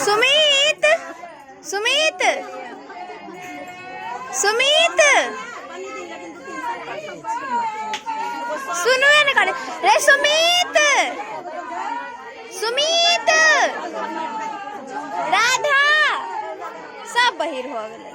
सुमित, सुमित, सुमित, सुनबे ने करे रे। सुमित, सुमित, राधा सब बहिर हो गेलै।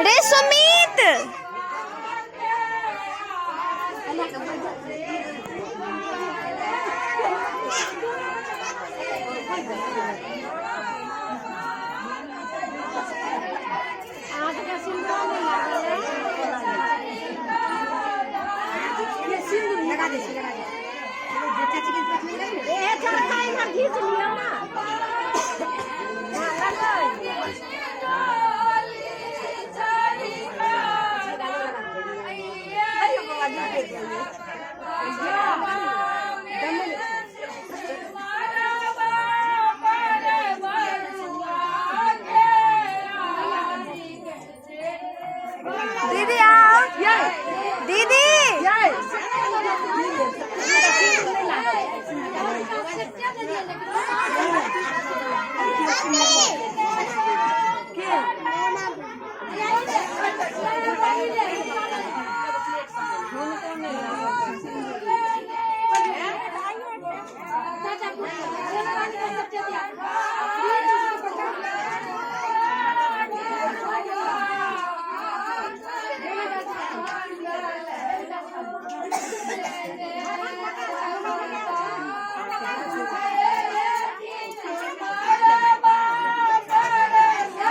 रे सुमित, दीदी आओ दीदी।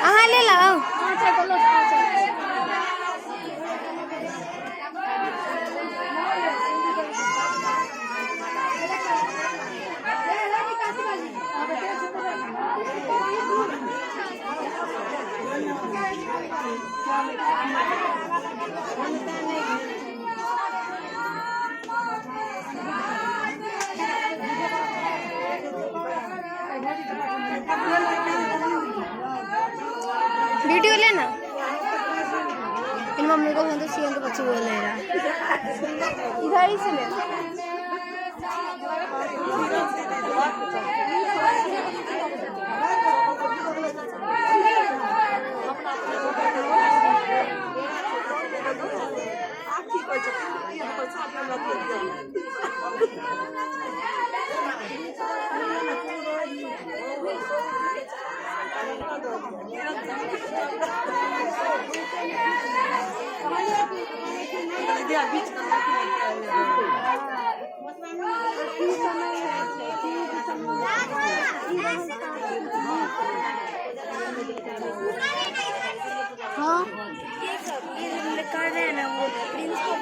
अहाँ ले लाओ। वीडियो लेना। इन मम्मी को फोन तो सीएम के बच्चे बोल रहा इधर ही से ले। हाँ, ये कर रहे हैं ना वो प्रिंस को।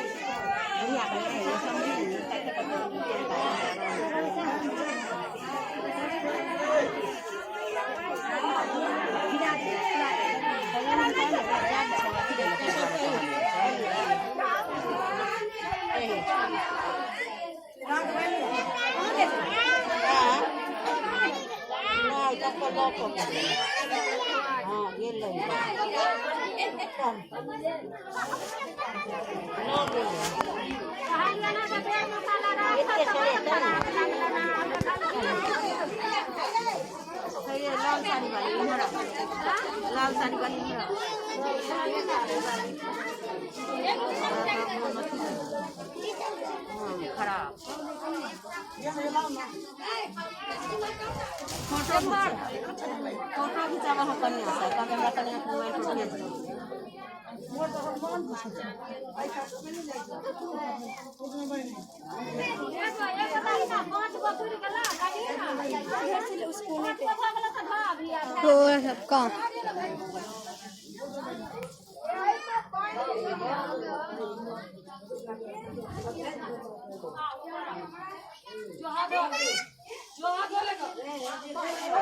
हो सबका।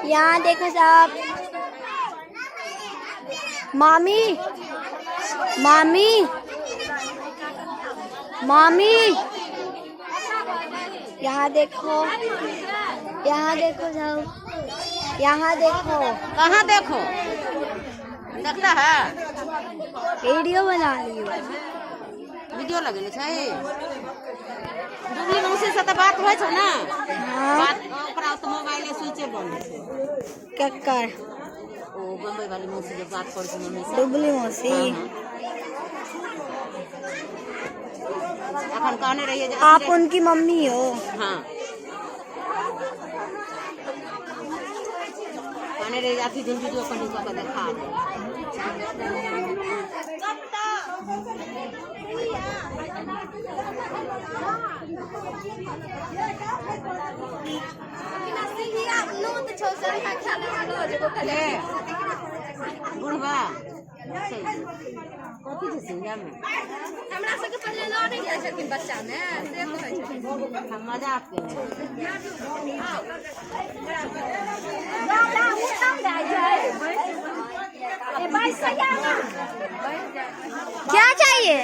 यहाँ देखो साहब। मामी, मामी, मामी, यहाँ देखो, यहाँ देखो साहब, यहाँ देखो। कहाँ देखो? देखता है। वीडियो बना रही हूँ। वीडियो लगेने छै। डुबली मौसी से तऽ बात होइ छौ ने? हाँ। बात ओकरा तऽ मोबाइले स्विचे बंद छै। कक्कर? ओ बम्बई वाली मौसी जब बात करै छै मम्मी से। डुबली मौसी? अखन कहने रहियै जे आप उनकी मम्मी हो? हाँ, कहने रहियै जे अथी दिन वीडियो कॉलिंग कऽ के देखा दे। के बुढ़बा कथी छै सिंघियामे? हमरा सबके पहिले लऽ नहि जाइ छलखिन बच्चामे, से कहै छथिन। हम मजाक केने। क्या चाहिए?